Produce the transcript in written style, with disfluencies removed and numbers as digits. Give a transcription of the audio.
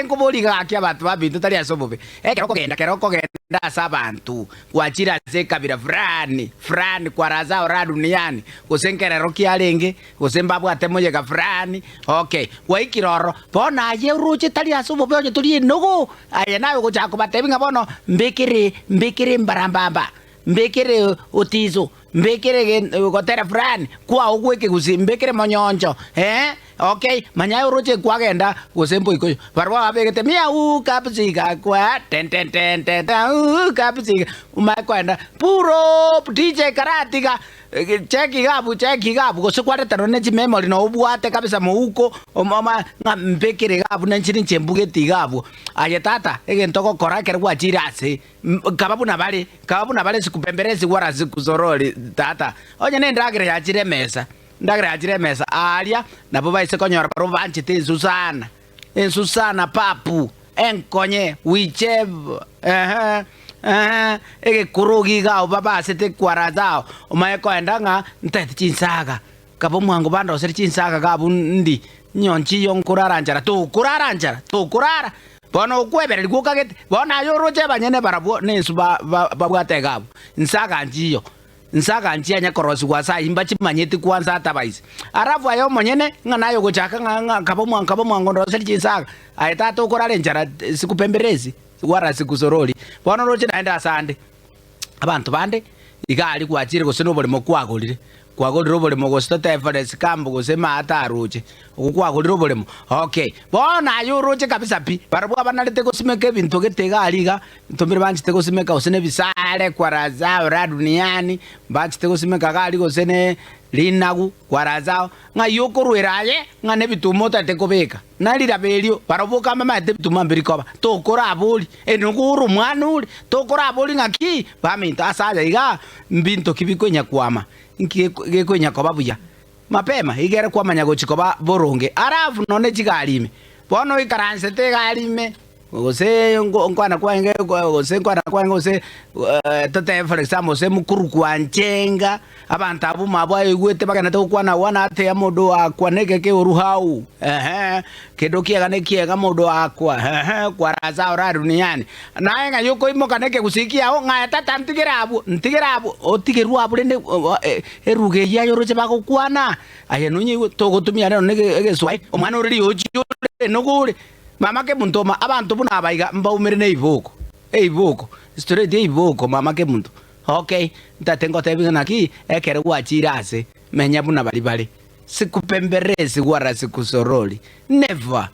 Nkoboria gaki abanto baminto tari ase obobe, ekero okogenda, kero okogenda ase abanto, gwachire ase ekabira fulani, fulani, kwarasa ora duniani, gose nkerero ki arenge, gose mbabwate moyega fulani, okay, gwaikire ororo, bono aye oroche tari ase obobe onye tori enogo, aye naye ogochaka kobatebia ng'a bono mbekere, mbekere mbarambamba, mbekere otiso, mbekere gen gotera fulani, kwao gw'ekegusii, mbekere monyoncho, eh. Okay, manya aye oroche kwagenda gose mboikoyo. Barabwo ababegete miau kapsiga kwa ten ten ten ten miau kapsiga omanye koenda puro DJ karatiga check iga abwo check iga abwo gose kwareta nonye ne chimemory noo obwate kabisa mouko oma ng'a mbekere iga abwo ninche ninche mbugeti iga abwo. Aye tata egento ogokora ekero gwachire ase kaba buna bare kaba buna bare sikupemberesi wala sikusorori tata. Onye ne endagera yachire emesa. Endagera yachire emesa aaria, nabo baise konyora barabwo banchete ensusana, ensusana papu, enkonye, whichever, ehe, ehe, egekorogi iga abwo babasete kwarazao, omanye koenda ng'a ntaete chinsaga, kaba omwango bandosere chinsaga iga abwo ndi, nyonchi iyo nkorara nchara, tokorara nchara, tokorara, bono okwebererigwa okagete, bono aye oroche abanyene barabwo na ensu ba ba babwate iga abwo, nsaga nchiyo. Nsaga nchianya korosigwa ase ayio mbachimanyeti kwansa atabaise. Alafu aye omonyene, ng'a naye ogochaka ng'a ng'a nkaba omwango nkaba omwango ndoserie chinsaga, aye tata okorara enchara sikupemberesi wala sikusorori. Bono oroche naende ase ande, abanto bande iga aria gwachire gose na oboremo kwagorire, kwagorire oboremo gose totebe forest camp gose maate aroche, okwo kwagorire oboremo okay. Bono aye oroche kabisa pi, barabwo abanarete gosimeka ebinto gete iga aria iga, Ntomire banchete gosimeka gose nebisare kwa razao ra duniani, mbanchete gosimeka gari gose ne rinagu kwa razao, ng'ai okorwera aye ng'a nebituma otagete kobeka, na riraba erio barabwo boka mbamaete ebituma mbiri koba, tokorabori, enogo ore omwana ore, tokorabori ng'aki? Baminto ase aya igaa mbinto ki bikonya kwama, inki gekonya koba buya? Mapema iga ere kwamanya gochia koba boronge, alafu nonye chigari ime, bono oikaransete egari ime. Gose nkwana kwange gose nkwana kwange gose totebe for example gose mukuru kwanchenga, abanto abwo mabwo aigwete bagenderete gokwana agwo nateya mondo wakwa neke keoru hau ehe, kendo kiega ne kiega mondo wakwa ehe, kwarasa ora duniani. Naye ng'ai okoimoka na ekegusii kiago ng'a aye tata ntigere abwo, ntigere abwo, otigerwe abwo rende eruga eyio aye oroche bagokwana, aye nonyeigwe togotumia rero na egeswahili, omwana ore riochi ore enogo ore. Mama kemunto oma abanto buna aba iga mbaumere ne eiboko eiboko straight eiboko mama kemunto okay ntate ngotebi ng'a naki ekero gwachire ase menya buna baria bare sikupemberesi wala sikusorori never.